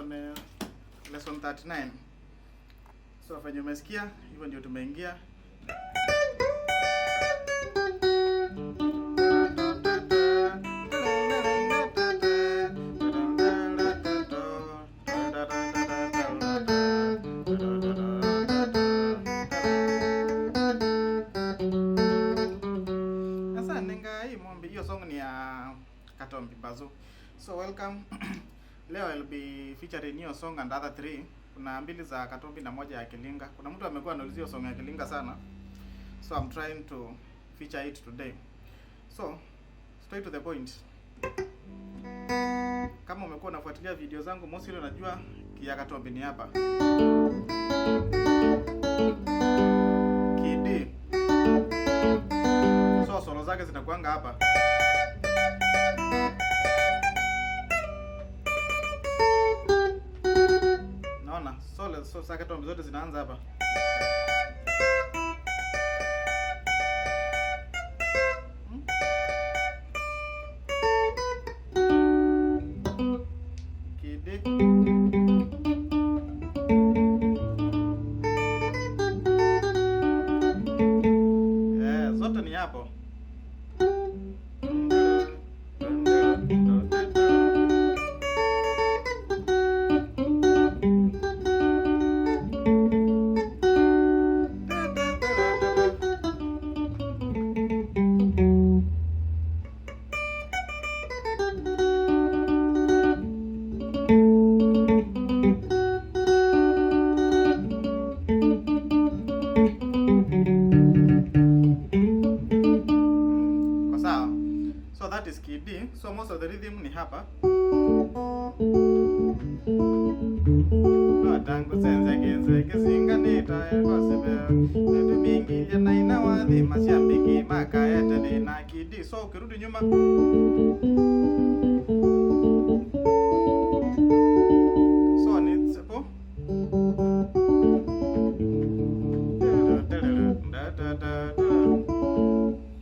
Lesson 39. So venye umesikia, hivyo ndio tumeingia. Sasa nenga hii mombi, hiyo song ni ya Katombi Bazu. So welcome. Leo I'll be featuring hiyo song and other three. Kuna mbili za Katombi na moja ya Kilinga. Kuna mtu amekuwa anaulizia hiyo song ya Kilinga sana. So I'm trying to feature it today. So straight to the point. Kama umekuwa unafuatilia video zangu mostly unajua ya Katombi ni hapa. Kidi. So solo zake zinakuanga hapa. Naona solo so za Katombi zote zinaanza hapa. Kidi. Zote ni hapo. Kwa sawa. So that is key D. So most of the rhythm ni hapa. Tangu senze genze kisinga nita ekosebe. Netu mingi na inawadhi mashambiki makaete na key D. So ukirudi nyuma so ni hapo.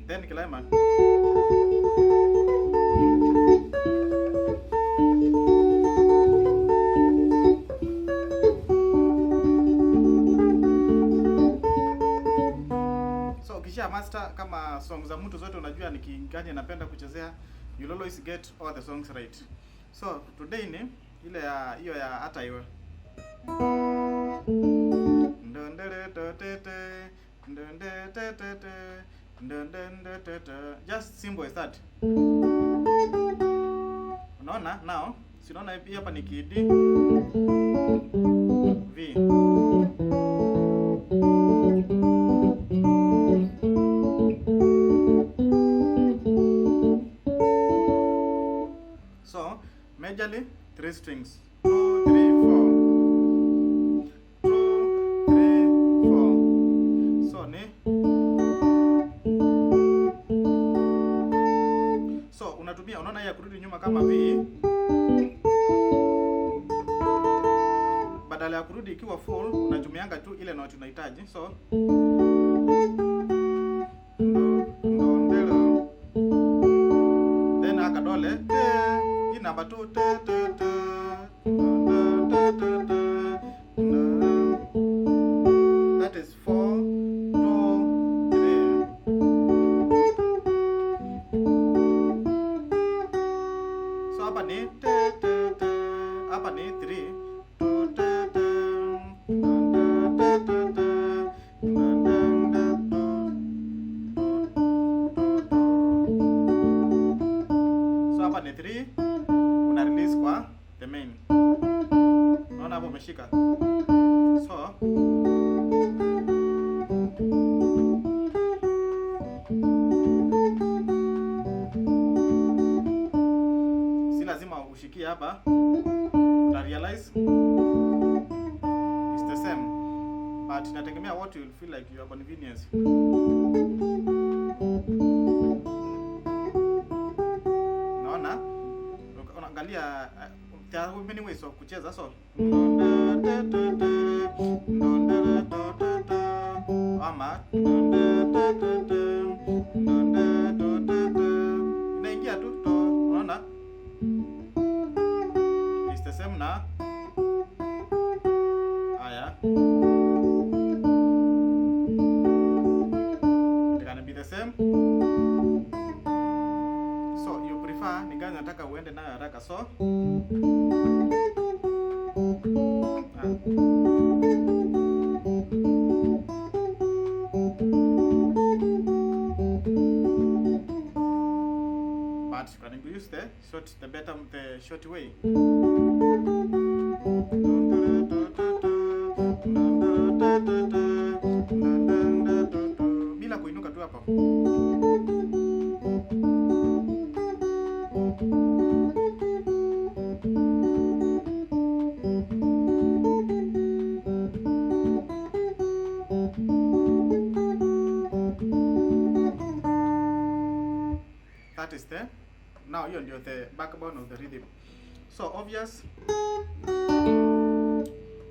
Then climax. So ukisha master kama song za mtu zote unajua ni kigani anapenda kuchezea, you'll always get all the songs right. So today ni ile ya hiyo ya hata iwe. Just simple as that. Unaona now, si unaona hii hapa ni key D, V. So majorly three strings. 2 3 4. 2 3 4. So ni so unatumia, unaona hii ya kurudi nyuma kama V, badala ya kurudi ikiwa full unatumianga tu ile note unahitaji. So then akadole te, hii namba 2 te te te te te te, that is 4 2 3. So hapa ni te te te, hapa ni 3 2 te te te te te te. So hapa ni 3, una release kwa the main. Unaona hapo umeshika. So si lazima ushikie hapa, uta realize it's the same, but inategemea what you will feel like your convenience. Unaona, unaangalia there are many ways of kucheza. So ama inaingia tu, unaona it's the same na uende nayo haraka. So but you can use the short, the better, the short way. Bila kuinuka tu hapa. That is the, now hiyo ndio the backbone of the rhythm. So obvious,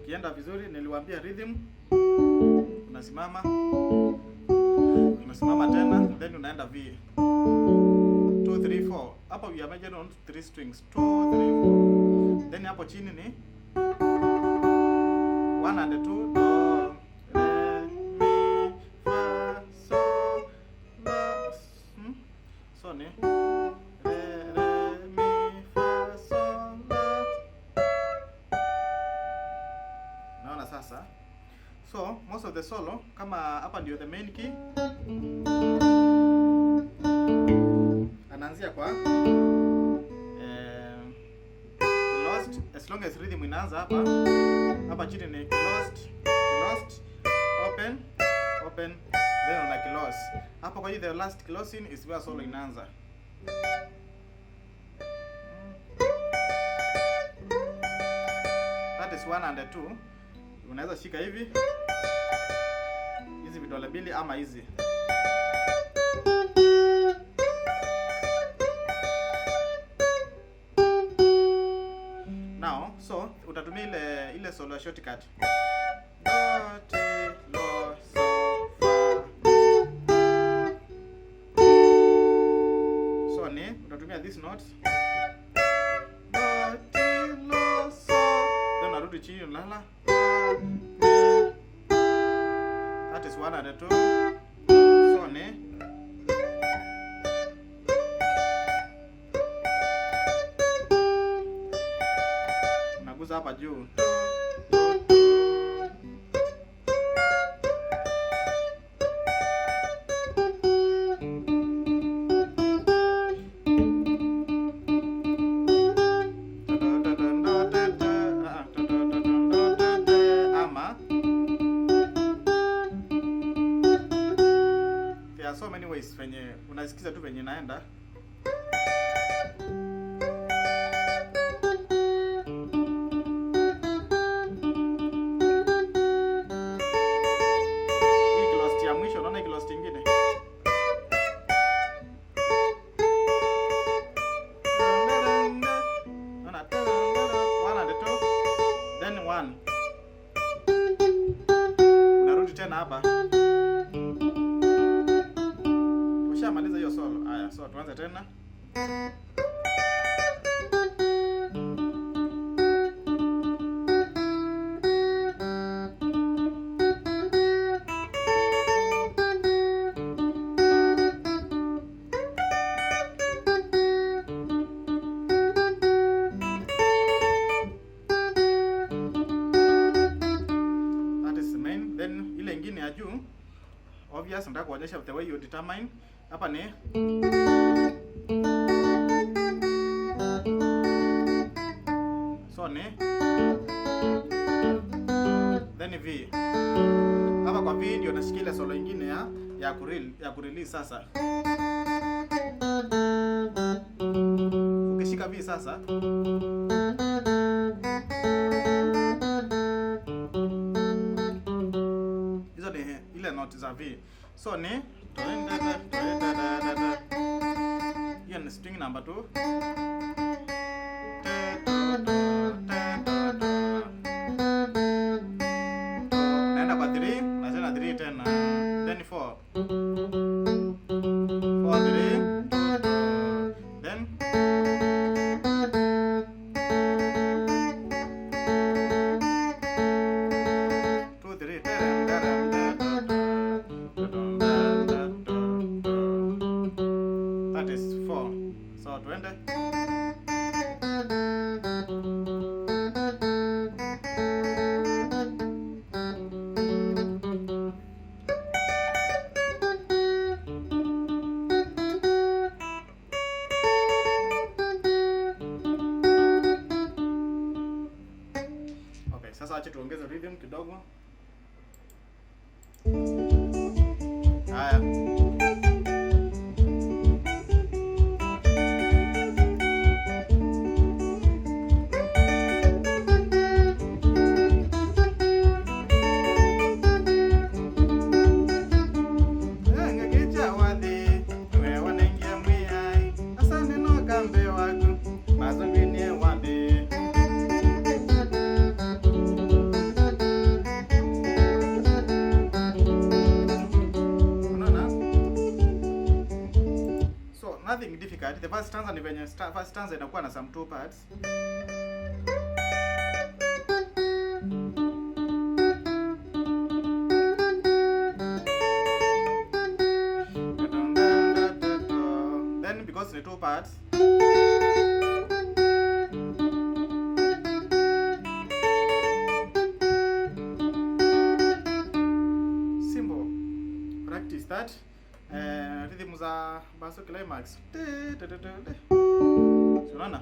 kienda vizuri, niliwaambia rhythm, unasimama, unasimama tena, then unaenda V 2 3 4. Hapa we are measuring on 3 strings, 2 3 4. Then hapo chini ni 1 and 2, do, re, mi, fa, sol, la. So ni re, re, mi, fa, sol, la. Naona sasa. So most of the solo kama hapa ndio the main key, anaanzia kwa closed. As long as rhythm inaanza hapa, hapa chini ni closed, closed, open, open, then una close. Hapo kwa hiyo the last closing is where solo inaanza. That is 1 and 2. Unaweza shika hivi hizi vidole mbili ama hizi. Now, so utatumia ile solo shortcut. Do, ti, lo, so, fa. So ni utatumia these notes. Do, ti, lo, so. Then unarudi chini unalala. That is 1 and 2. So ni unaguza hapa juu. Ama there are so many ways venye unasikiza tu venye naenda. Hii closed ya mwisho, unaona hii closed nyingine? Unaona 1 and 2, then 1. Unarudi tena hapa. Ushamaliza hiyo solo. Haya, so tuanze tena. That is the main. Then ile ingine ya juu, obvious, nataka kuonyesha the way you determine. Hapa ni so ni then V. Hapa kwa V ndio nashikilia solo ingine ya kurelease sasa. Ukishika V sasa, hizo ni ile note za V. So ni hiyo ni string number 2. Naenda kwa 3, na tena 3 tena. Then 4. 4 3. Then 2 3. That is 4. So tuende. Kidogo. Haya. Ngekeja wathi, we wanengia mwiai. Asante no kambe waku, mazungwinie wathi. Unaona? So nothing difficult. The first stanza ni venye first stanza inakuwa na some two parts. Then because the two parts, simple. Practice that. Rhythm za basso climax. Te, te, te, te, te. Si unaona?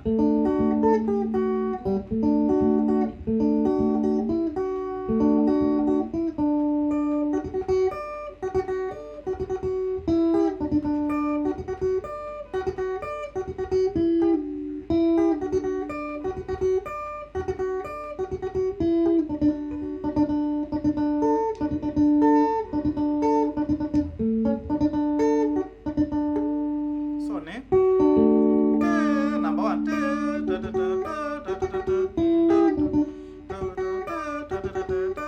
So ni te, number one. Te, te, te, te, te, te, te, te, te, te, te, te, te, te.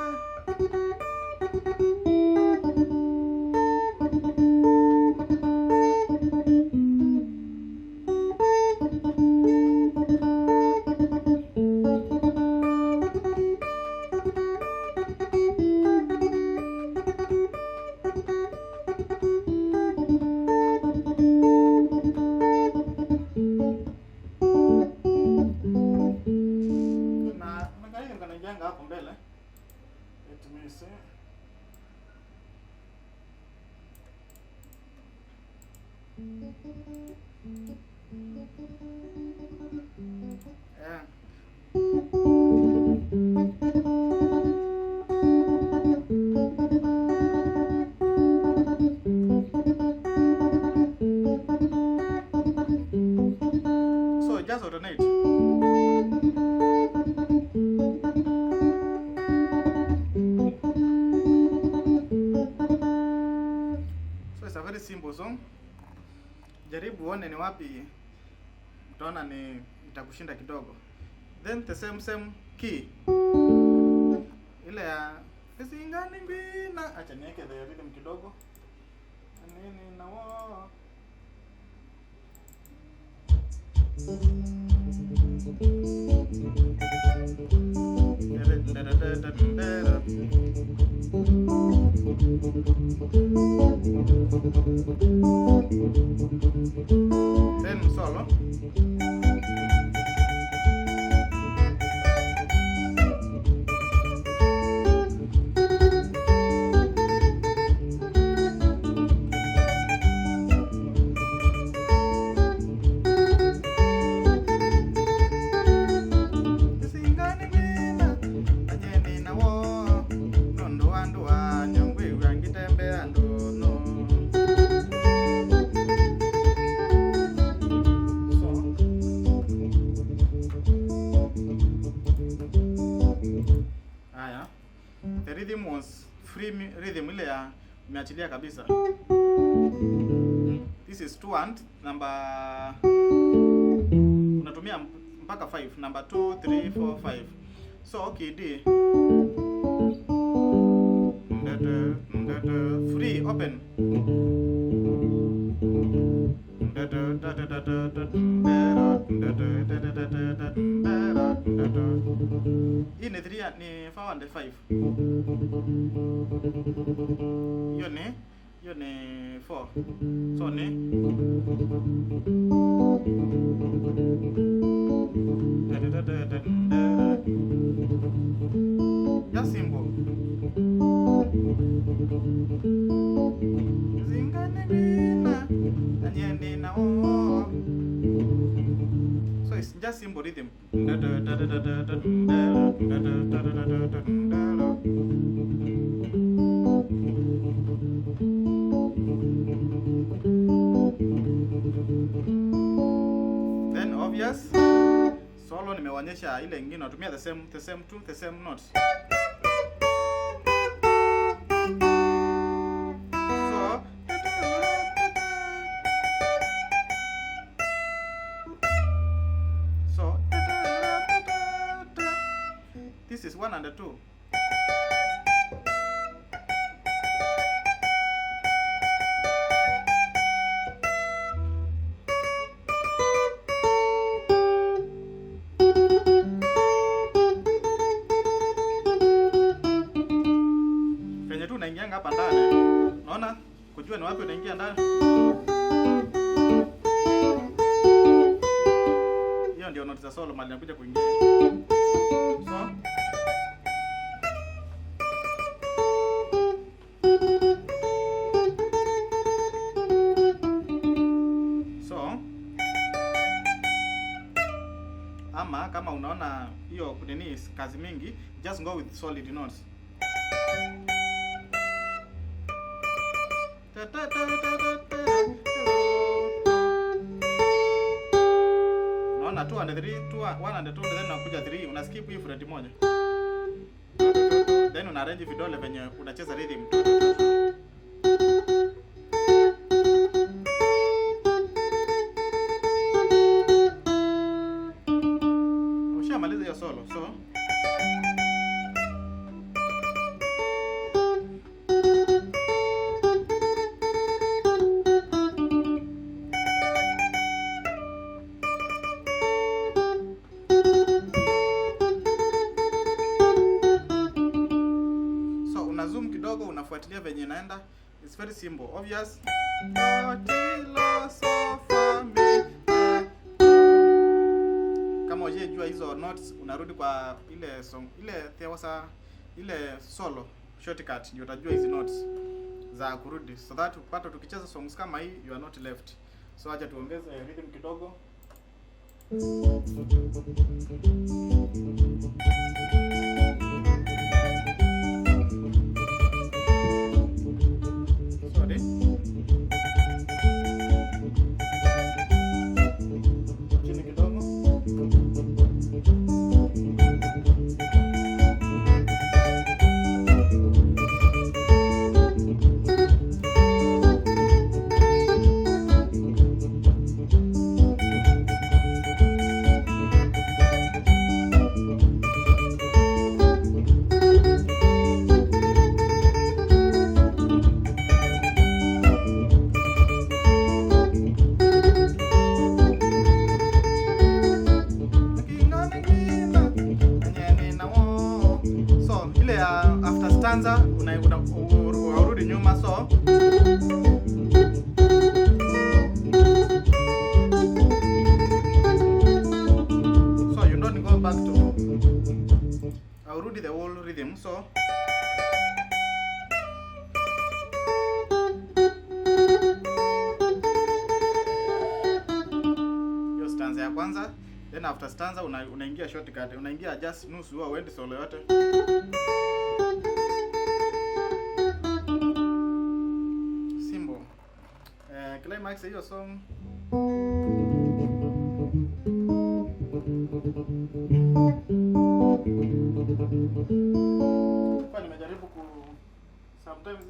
Na kuna kanaingianga hapo mbele. Let me see. Yeah. So just alternate. So it's a very simple song. Jaribu uone ni wapi utaona ni itakushinda kidogo. Then the same key. Ile ya Isingani ngwina, acha niweke the rhythm kidogo. Nini na wo. Then solo. Isingani ngwina, ajeni na wo. Nondo wandu wa nyongwe wangitembea ndono. So haya, the rhythm was free rhythm ile ya umeachilia kabisa. This is 2 and number, unatumia mpaka 5, number 2 3 4 5. So okay, D free open. Hii ni 3, ni 4 and 5. Hiyo ni 4. So ni just simple. Zingane bina, anyende na o. So It's just simple rhythm. Then obvious solo nimeonyesha ile ingine natumia the same two, the same notes. So this is 1 and 2. Penye tu unaingianga hapa ndani. Unaona? Kujua ni wapi unaingia ndani. Hiyo ndio note za solo mali inakuja kuingia. So ama kama unaona hiyo nini kazi mingi, just go with solid notes. Unaona 2 and 3, 2 1 and 2, then unakuja 3, una skip hii fret moja. Then una arrange vidole venye unacheza rhythm. Ushamaliza hiyo solo. So una zoom kidogo, unafuatilia venye inaenda. It's very simple. Obvious. Kama hujajua hizo notes, unarudi kwa ile song, ile theosa, ile solo shortcut, ndio utajua hizi notes za kurudi, so that upate tukicheza songs kama hii you are not left. So acha tuongeze rhythm kidogo. Sorry. Chini kidogo. So ile ya after stanza unarudi nyuma, so you don't go back to urudi the whole rhythm. So hiyo stanza ya kwanza, then after stanza unaingia shortcut, unaingia just nusu, huwa uendi solo yote. Simple. Climax hiyo song. Kwa nimejaribu ku sometimes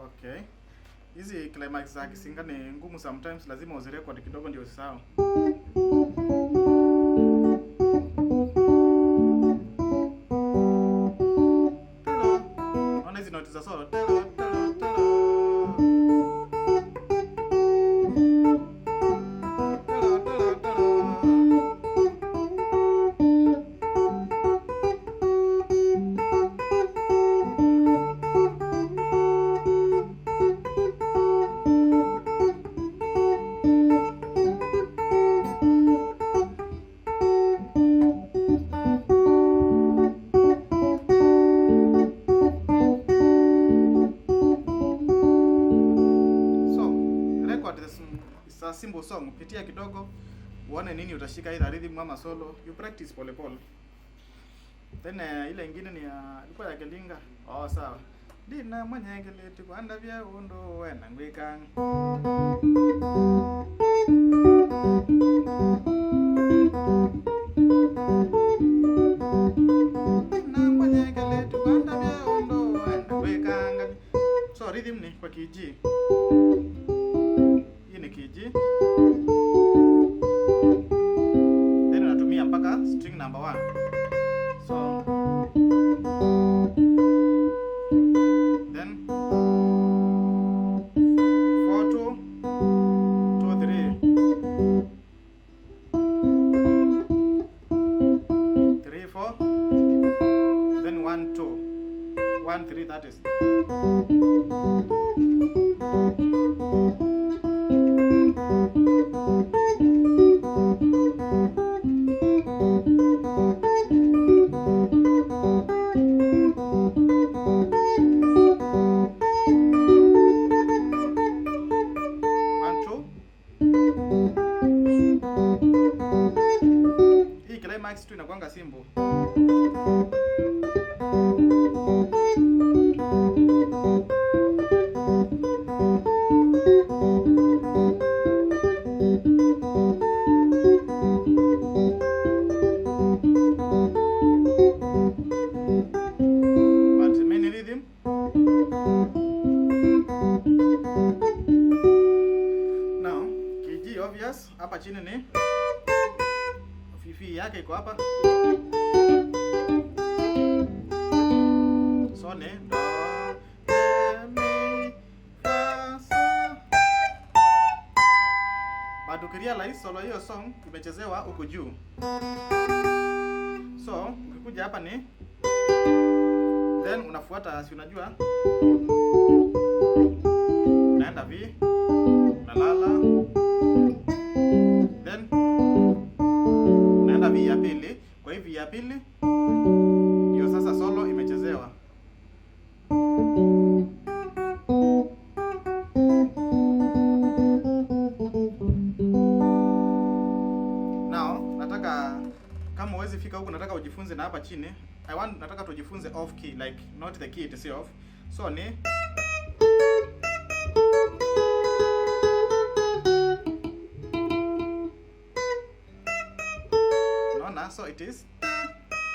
okay. Hizi climax za Kisinga ni ngumu sometimes, lazima uzirecord kidogo ndio usisahau. Ona hizi notes za solo. simple song, pitia kidogo uone nini utashika, either rhythm ama solo. You practice pole pole. Then ile ingine ni ya ilikuwa ya Kilinga. Oh, sawa. Ndina mwenyekeleti kwanda vya undu wena ngwikang. Ndina mwenyekeleti kwanda vya undu wena ngwikang. So rhythm ni kwa key G. Hii ni key G. Then unatumia mpaka string number 1. So then 4 2 2 3 3 4 then 1 2 1 3, that is. One, two. Hii climax tu inakuanga simple. But the main rhythm. Now, key G obvious, hapa chini ni fifi yake iko hapa. So ni do, re, mi, fa, so. But ukirealize solo hiyo song imechezewa huku juu. So ukikuja hapa ni then unafuata, si unajua unaenda V, unalala, then unaenda V ya pili. Kwa hii V ya pili ndio sasa solo imechezewa. Now nataka kama huwezi fika huku, nataka ujifunze na hapa chini. I want, nataka tujifunze off key, like not the key itself. So ni unaona, so it is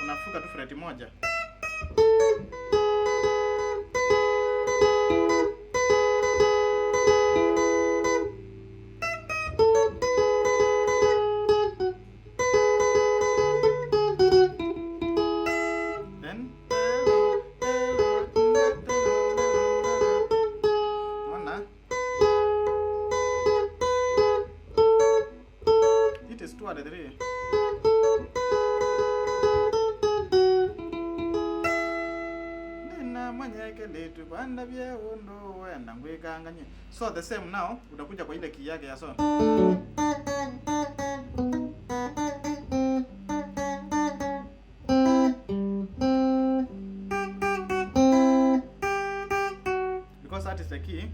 unafuka tu fret moja. Then unaona, it is 2 and 3. Nina mwenyekeleti kwanda vya undu wenda ngwikanganye. So the same now utakuja kwa ile key yake ya so. Because that is the key.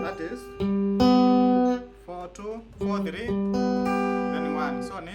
That is 4 2 4 3 then 1. So ni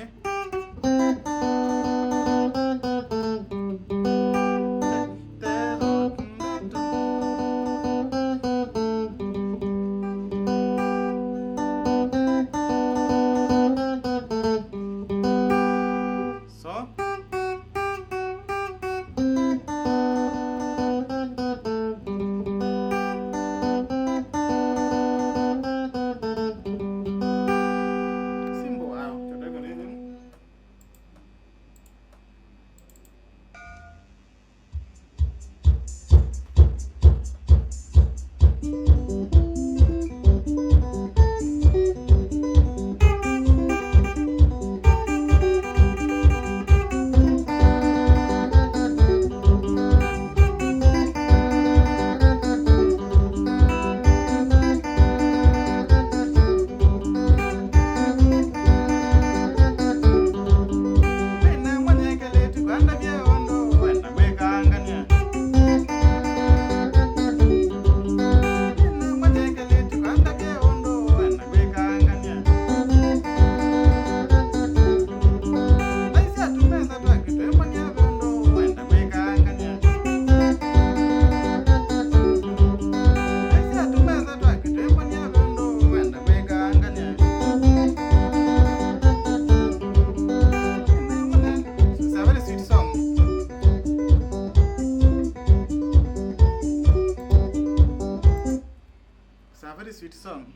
It's a very sweet song.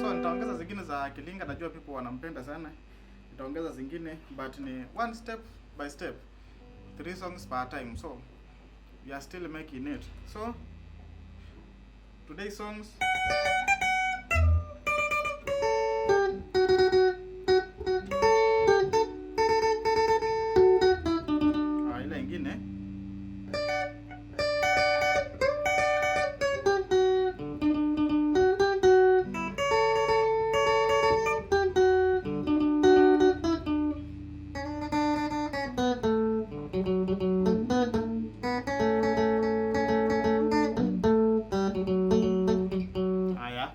So nitaongeza zingine za Kilinga, najua people wanampenda sana. Nitaongeza zingine, but ni one step by step. 3 songs per time. So we are still making it. So today's songs. Ile ingine. Haya.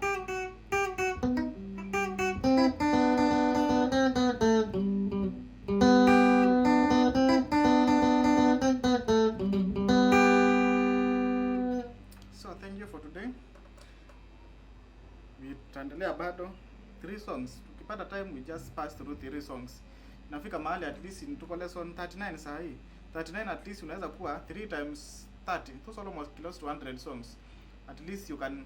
So thank you for today. Tutaendelea bado 3 songs. Tukipata time we just pass through 3 songs. Nafika mahali at least tuko lesson 39 saa hii. 39 at least unaweza kuwa 3 times 30. Those almost close to 100 songs. At least you can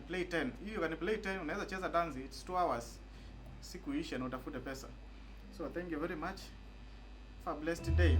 play 10. If you can play 10, unaweza cheza dance, it's 2 hours. Siku ishe na utafute pesa. So thank you very much. Have a blessed day.